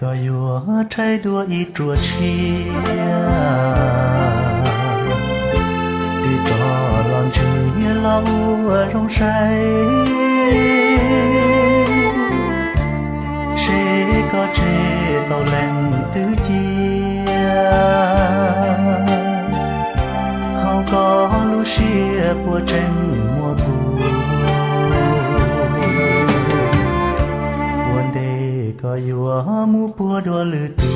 Koj yuav rhaib dua ib ruam tshiab, tig rov los ntsib los ua zoo saib, seb koj tseg tau leej twg cia, hauv koj lub siab puas tseem muaj kuv. Ua ntej koj yuav mus puag dua lwm tus,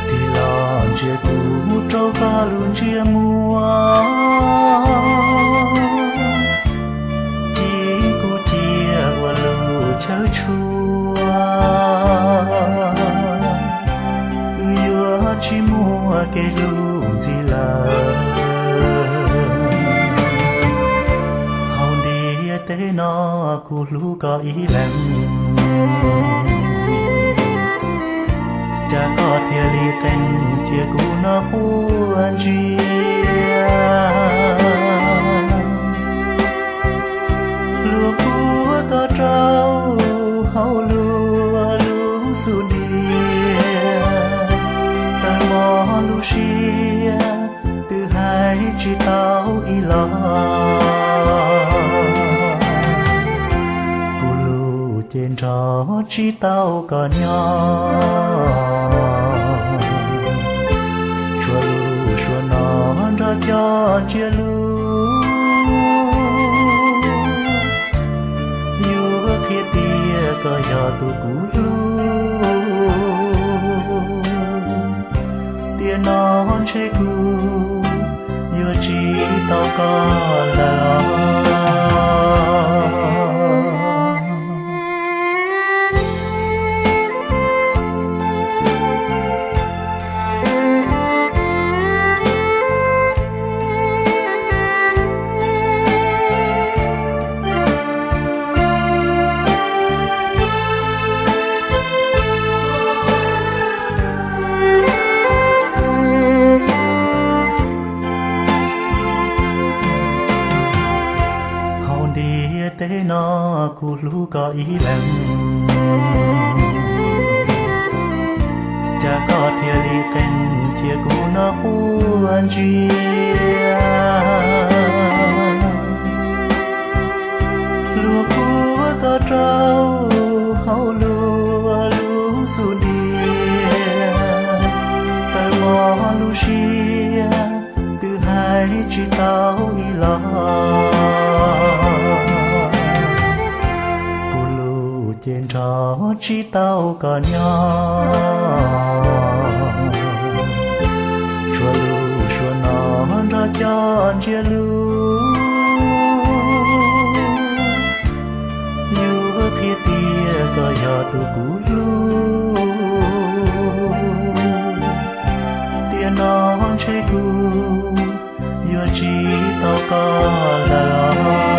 tig los ntsia kuv rau koj lub ntsej muag, ci kuv cia ua lub chaw tshua, wb yuav tsis muaj kev hlub ntxiv lawm. Hauv ntiaj teb no kuv hlub koj ib leeg, cas koj thiaj li qee cia kuv noj quav ntsia, luag puag koj rau hauv luag lub xub ntiag, txawm mob lub siab twb hais tsis tau ib los. Kuv lub cev nrog tsis tau koj nyob, suav lub suav no nrog cov ntsiab lus, yuav qhia tias koj yog tus kuv hlub. Tiam no ntshe kuv yuav tsis tau koj lawm. Hauv ntiaj teb no kuv hlub koj ib leeg, cas koj thiaj li qee cia kuv noj quav ntsia, luag puag koj rau hauv luag lub xub ntiag, txawm mob lub siab twb hais tsis tau ib los. Kuv lub cev nrog tsis tau koj nyob, suav lub suav no nrog cov ntsiab lus, yuav qhia tias koj yog tus kuv hlub. Tiam no ntshe kuv yuav tsis tau koj lawm.